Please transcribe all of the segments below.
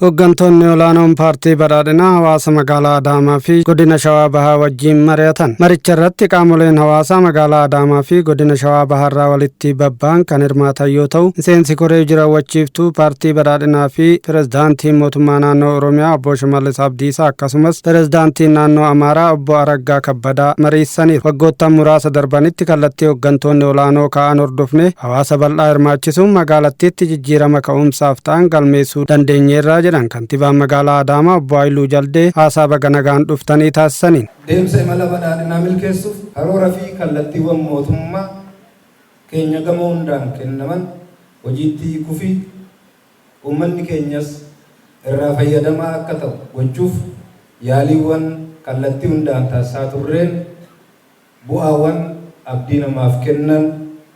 Hooggantoonni olaanoon Paartii Badhaadhinaa hawaasa magaalaa Adaamaa fi godina Shawaa Bahaa wajjin mari'atan. Maricha irratti qaamoleen hawaasaa magaalaa Adaamaa fi godina Shawaa Bahaarraa walitti babba'an kan hirmaatan yoo ta'u, miseensi koree raawwachiiftuu Paartii Badhaadhinaa fi pirezidaantiin mootummaa naannoo Oromiyaa obbo Shimallis Abdiisaa, akkasumas pirezidaantiin naannoo Amaaraa obbo Araggaa Kabbadaa mariissaniiru. Waggoottan muraasa darbanitti kallattii hooggantoonni olaanoo kaa'an hordofne hawaasa bal'aa hirmaachisuun magaalattiitti jijjiirama ka'umsaaf ta'an galmeessuu dandeenyeerraa jedhan kantiibaan magaalaa Adaamaa obbo Haayiluu Jaldee haasaa baga nagaan dhuftanii taasisaniin. Deemsa imala badhaadhinaa milkeessuuf karoora fi kallattiiwwan mootummaa keenya gama hundaan kennaman hojiitti hiikuu fi uummanni keenyas irraa fayyadamaa akka ta'u gochuuf yaaliiwwan kallattii hundaan taasisaa turreen bu'aawwan abdii namaaf kennan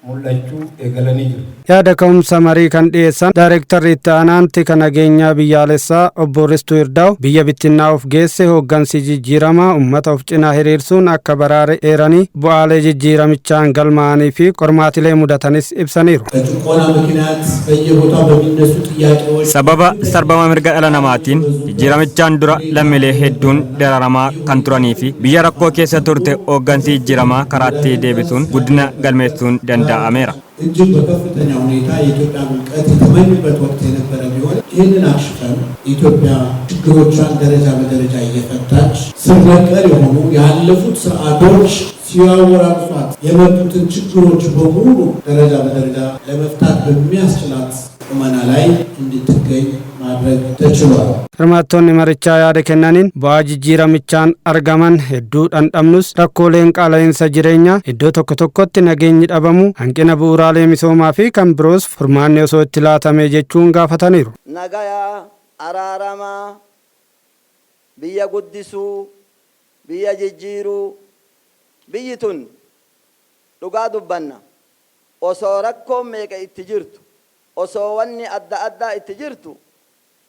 mul'achuu eegalanii jiru. Yaada ka'umsa marii kan dhiyeessan Daayirektarri itti aanaan tika nageenyaa biyyaalessaa obbo Ristuu Irdaaw, biyya bittinnaa'uuf geesse hooggansi jijjiiramaa uummata of cinaa hiriirsuun akka baraare eeranii, bu'aalee jijjiiramichaan galmaa'anii fi qormaatilee mudatanis ibsaniiru. በጭቆና ምክንያት በየቦታው በሚነሱ ጥያቄዎች Sababa sarbama mirga dhala namaatiin jijjiiramichaan dura lammiilee hedduun dararamaa kan turanii fi biyya rakkoo keessa turte hooggansi jijjiiramaa karaatti deebisuun guddina galmeessuun danda'ameera. እጅግ በከፍተኛ ሁኔታ የኢትዮጵያን ውድቀት የተመኙበት ወቅት የነበረ ቢሆን፣ ይህንን አክሽፈን ኢትዮጵያ ችግሮቿን ደረጃ በደረጃ እየፈታች፣ ስር ነቀል የሆኑ ያለፉት ስርዓቶች ሲያወራርሷት የመጡትን ችግሮች በሙሉ ደረጃ በደረጃ ለመፍታት በሚያስችላት ቁመና ላይ እንድትገኝ ማድረግ ተችሏል። Hirmaattoonni marichaa yaada kennaniin, bu'aa jijjiiramichaan argaman hedduu dhandhamnus, rakkooleen qaala'insa jireenyaa, iddoo tokko tokkotti nageenyi dhabamu, hanqina bu'uuraalee misoomaa fi kan biroos furmaanni osoo itti laatame jechuun gaafataniiru. Nagayaa, araaramaa, biyya guddisuu, biyya jijjiiruu. Biyyi tun, dhugaa dubbanna, osoo rakkoon meeqa itti jirtu, osoo wanni adda addaa itti jirtu,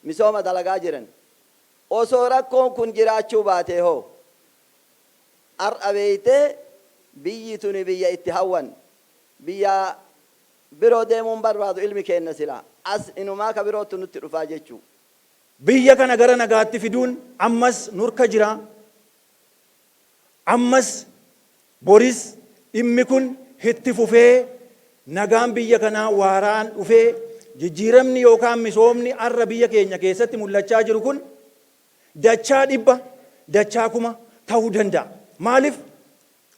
misooma dalagaa jiran. Osoo rakkoon kun jiraachuu baatee hoo, har'a beeytee biyyi tuni biyya itti hawwan, biyya biroo deemuun barbaadu ilmi keenna silaa as inumaa ka birootti nutti dhufaa jechuu. Biyya kana gara nagaatti fiduun ammas nurka jira. Ammas boris dhimmi kun itti fufee nagaan biyya kanaa waaraan dhufee, jijjiiramni yookaan misoomni har'a biyya keenya keessatti mul'achaa jiru kun dachaa 100, dachaa 1000 ta'uu danda'a. Maaliif?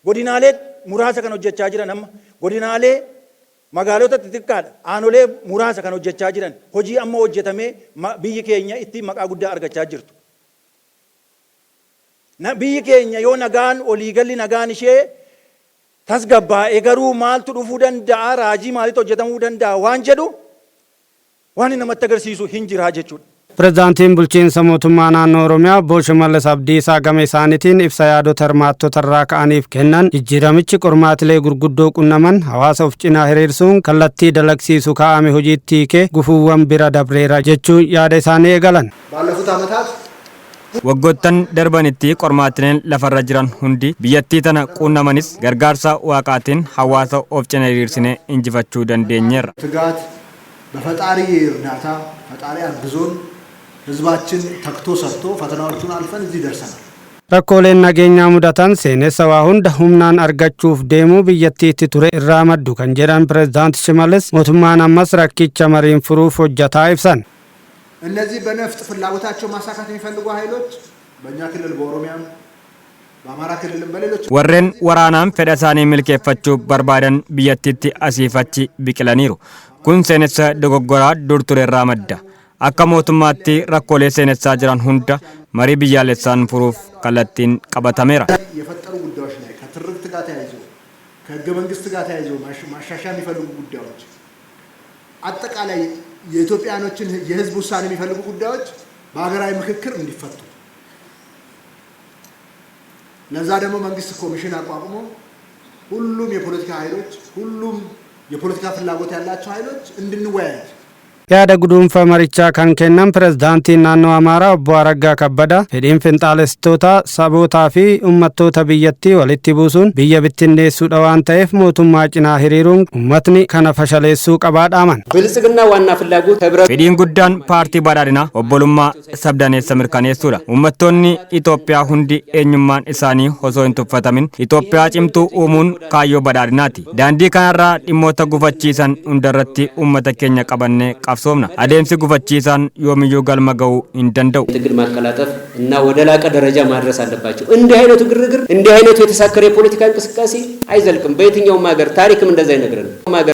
Godinaalee muraasa kan hojjechaa jiran, amma godinaalee magaalota xixiqqaadha. Aanolee muraasa kan hojjechaa jiran, hojii amma hojjetamee biyyi keenya itti maqaa guddaa argachaa jirtu. Biyyi keenya yoo nagaan waliigalli nagaan ishee tasgabbaa'ee garuu maaltu dhufuu danda'a, raajii maalitu hojjetamuu danda'a waan jedhu waan namatti agarsiisu hin jiraa jechuudha. Pireezidaantiin bulchiinsa mootummaa naannoo Oromiyaa obbo Shimallis Abdiisaa gama isaaniitiin ibsa yaadota hirmaattota irraa ka'aniif kennan, jijjiiramichi qormaatilee gurguddoo qunnaman hawaasa of cinaa hiriirsuun kallattii dalagsiisu kaa'ame hojiitti hiikee gufuuwwan bira dabreera jechuun yaada isaanii eegalan. ባለፉት ዓመታት Waggoottan darbanitti qormaatileen lafarra jiran hundi biyyattii tana quunnamanis, gargaarsa waaqaatiin hawaasa of cina hiriirsinee injifachuu dandeenyeerra. ትጋት በፈጣሪ እርዳታ፣ ፈጣሪ አግዞን፣ ህዝባችን ተግቶ ሰርቶ ፈተናዎቹን አልፈን እዚህ ደርሰናል። Rakkooleen nageenyaa mudatan seenessa waa hunda humnaan argachuuf deemuu biyyattiitti ture irraa maddu kan jedhan Pireezidaanti Shimallis, mootummaan ammas rakkicha mariin furuuf hojjataa ibsan. እነዚህ በነፍጥ ፍላጎታቸው ማሳካት የሚፈልጉ ኃይሎች በእኛ ክልል በኦሮሚያም በአማራ ክልልም በሌሎች Warreen waraanaan fedha isaanii milkeeffachuu barbaadan biyyattiitti asiif achi biqilaniiru. Kun seenessa dogoggoraa dur ture irraa madda. Akka mootummaatti rakkoolee seenessaa jiran hunda marii biyyaalessaan furuuf kallattiin qabatameera. የፈጠሩ ጉዳዮች ላይ ከትርክት ጋር ተያይዞ፣ ከህገ መንግስት ጋር ተያይዞ ማሻሻያ የሚፈልጉ ጉዳዮች፣ አጠቃላይ የኢትዮጵያኖችን የህዝብ ውሳኔ የሚፈልጉ ጉዳዮች በሀገራዊ ምክክር እንዲፈቱ፣ ለዛ ደግሞ መንግስት ኮሚሽን አቋቁሞ ሁሉም የፖለቲካ ኃይሎች፣ ሁሉም የፖለቲካ ፍላጎት ያላቸው ኃይሎች እንድንወያይ Yaada guduunfa marichaa kan kennan pirezidaantiin naannoo Amaaraa obbo Araggaa Kabbada, fedhiin finxaalessitoota sabootaa fi uummattoota biyyattii walitti buusuun biyya bittinneessuudha waan ta'eef, mootummaa cinaa hiriiruun uummatni kana fashaleessuu qabaa dhaaman. ብልጽግና ዋና ፍላጎት ህብረ Fedhiin guddaan paartii badhaadhinaa obbolummaa sabdaneessa mirkaneessuudha. Uummattoonni Itoophiyaa hundi eenyummaan isaanii osoo hin tuffatamin Itoophiyaa cimtuu uumuun kaayyoo badhaadhinaati. Daandii kanarraa dhimmoota gufachiisan hundarratti uummata keenya qabannee qabsoomna. Adeemsi gufachiisaan yoomiyyuu galma ga'uu hin danda'u. ትግል ማቀላጠፍ እና ወደ ላቀ ደረጃ ማድረስ አለባቸው። እንዲህ አይነቱ ግርግር፣ እንዲህ አይነቱ የተሳከረ የፖለቲካ እንቅስቃሴ አይዘልቅም። በየትኛውም ሀገር ታሪክም እንደዛ አይነግረንም። ሀገር